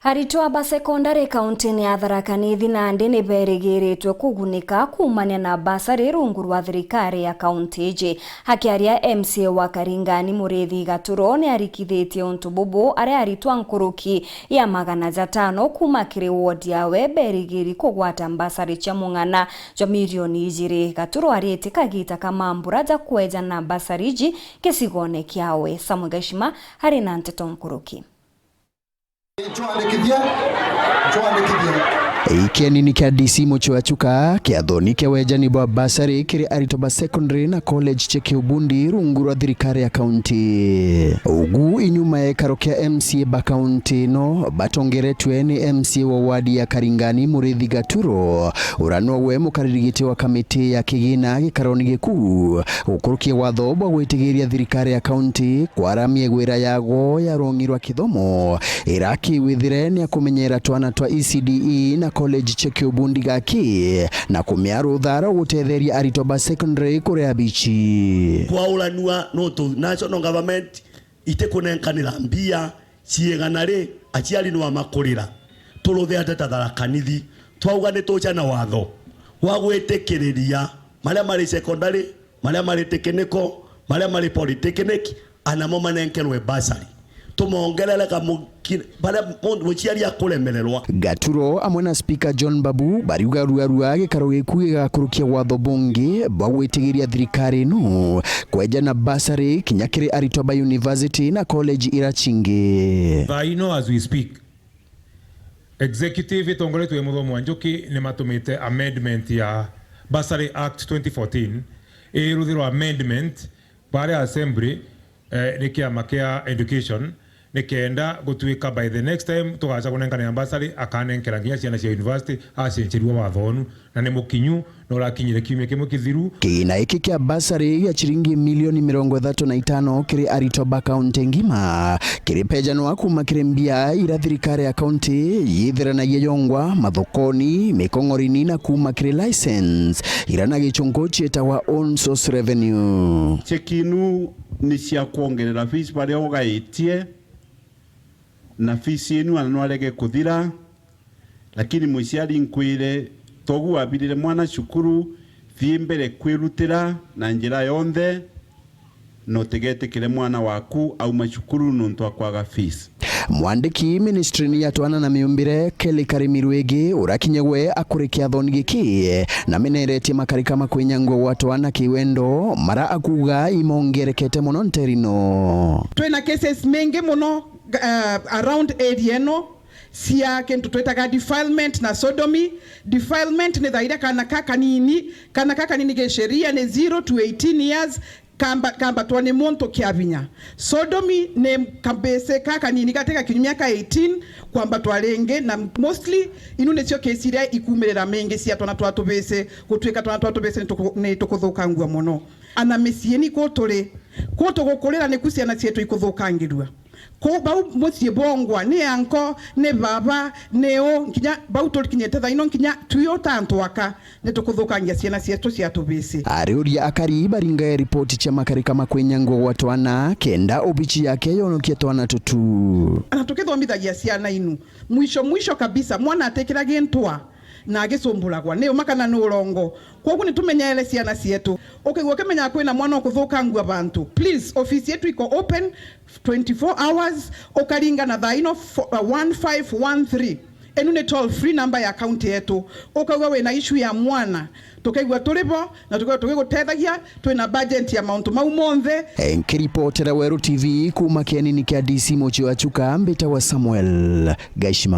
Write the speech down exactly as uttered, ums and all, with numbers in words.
Aritwa ba sekondari kauntine ya Tharaka Nithi nandi ni berigiritwe kugunika kuumania na basari rungu rwa thirikari ya kaunti iji. Akiaria M C A wa Karingani Muriithi Gaturo ni arikithitie untu bubu, aria aritwa nkuruki ya magana jatano kuuma kiri ward yawe berigiri kugwata basari cia mung'ana jwa milioni ijiri. Gaturo aritie kagita ka mambura ja kweja na basari iji gicigone kiawe. Samuel Gashima ari na nteto nkuruki. Ncwandikithie, ncwandikithie. Ikienini kia D C Mucwe wa Chuka, kiathoni kia wejani bwa basari kiri aritwa ba secondary na college cia kiubundi rungu rwa thirikari ya kaunti. Ugu inyuma ya ikaro kia M C A ba kaunti ino batongeretwe ni M C A wa wadi ya Karingani Muriithi Gaturo, uria nowe mukariri giti wa kamiti ya kigina gikaroni giku, gukurukia watho bwa gwitigiria thirikari ya kaunti kwaramia gwira yago ya rung'i rwa kithomo, ira kiwithire ni akumenyera twana twa E C D E na college cia kiubundi gaki, na kumia rutha rwa gutetheria aritwa ba secondary kuria bichi. Kwauranua nontu national government itikunenkanira mbia ciigana ri, aciari no amakurira. Turuthe ateta Tharaka Nithi, twauga ni tuja na watho wa gwitikiriria maria mari secondary, maria mari technical, maria mari polytechnic, anamo manenkerwe bursary. Tumongerere kamuki-, baria mu-, muciari akuremererwa. Gaturo amwe na Speaker John Babu bariuga ruarua gikaro giku gigakurukia watho bungi bwa gwitigiria thirikari ino kweja na bursary kinya kiri aritwa ba university na college ira cingi. Thaa ino, as we speak, Executive itongoretwe ni Muthomi wa Njuki ni matumite amendment ya Bursary Act twenty fourteen, iruthirwa amendment baria assembly, eh, ni kiama kia education, nikenda gutuika by the next time tugaca kunenkanira bursary, akanenkera nginya ciana cia university, acencerua watho onu, na ni mukinyu na urakinyire kiumia kimwe kithiru. Kigina giki kia bursary gia ciringi milioni mirongo ithatu na itano kiri aritwa ba kaunti ngima, kiripejanwa kuuma kiri mbia ira thirikari ya kaunti yithiranagia yongwa mathokoni, mikong'orini na kuuma kiri license ira na gichunku cietagwa own source revenue. Cheki inu ni cia kwongerera fees baria ugaitie, na fees yenu ana no arege kuthira. Lakini muciari nkwire, togu wabirire mwana cukuru, thii mbere kwirutira na njira yonthe, na utigetikire mwana waku auma cukuru nontu wa kwaga fees. Mwandiki ministry-ini ya twana na miumbire, Kelly Karimi Rwigi, urakinyagwe akurikia thoni giki, na meneretie makarika ma kwinyangwa gwa twana kiwendo, mara akuga imongerekete mono nterino. Twina cases mingi mono, uh, around area ino. Cia kintu twitaga defilement na sodomy. Defilement ni thaa iria kana ka kanini, kana ka kanini gi sheria ni zero to eighteen years, kamba-, kambatwa ni muntu kia vinya. Sodomy ni kabisi ka kanini gati gakinyu miaka eighteen kwambatwa ringi, na mostly inu nicio kesi iria ikumirira mingi cia twana twa tubisi gutwika twana twa tubisi ni tuku-, ni tukuthukangua mono. Ana miciini ku turi, ku tugukurira niku ciana cietu ikuthukangirua. Ku bau mucii bongwa, ni anko, ni baba, ni u, nkinya bau tukinyite thaino, nkinya twi u ta antu aka, ni tukuthukangia ciana cietu cia tubisi. Ariuria akari baringae ripoti cia makarika ma kwinyangwa gwa twana, kenda obichi yake yonokie twana tutu. Na tukithomithagia ciana inu, mwisho mwisho kabisa, mwana atikira gintwa na agicumburagwa ni uma kana ni urongo. Kwoguo ni tumenyeere ciana cietu. Ukaigua ukimenyaga kwina mwana ukuthukangua bantu, please, ofisi yetu iko open twenty-four hours, ukaringana thaa ino fo-, uh, one five one three. Inu ni toll free number ya county yetu. Ukauga wina issue ya mwana, tukaigua turi bo na tukaigua tugigutethagia, twina budget ya mauntu mau monthe. Nkiripotera Weru T V kuuma kienini kia D C mucii wa Chuka, mbitagwa Samuel Gaishima.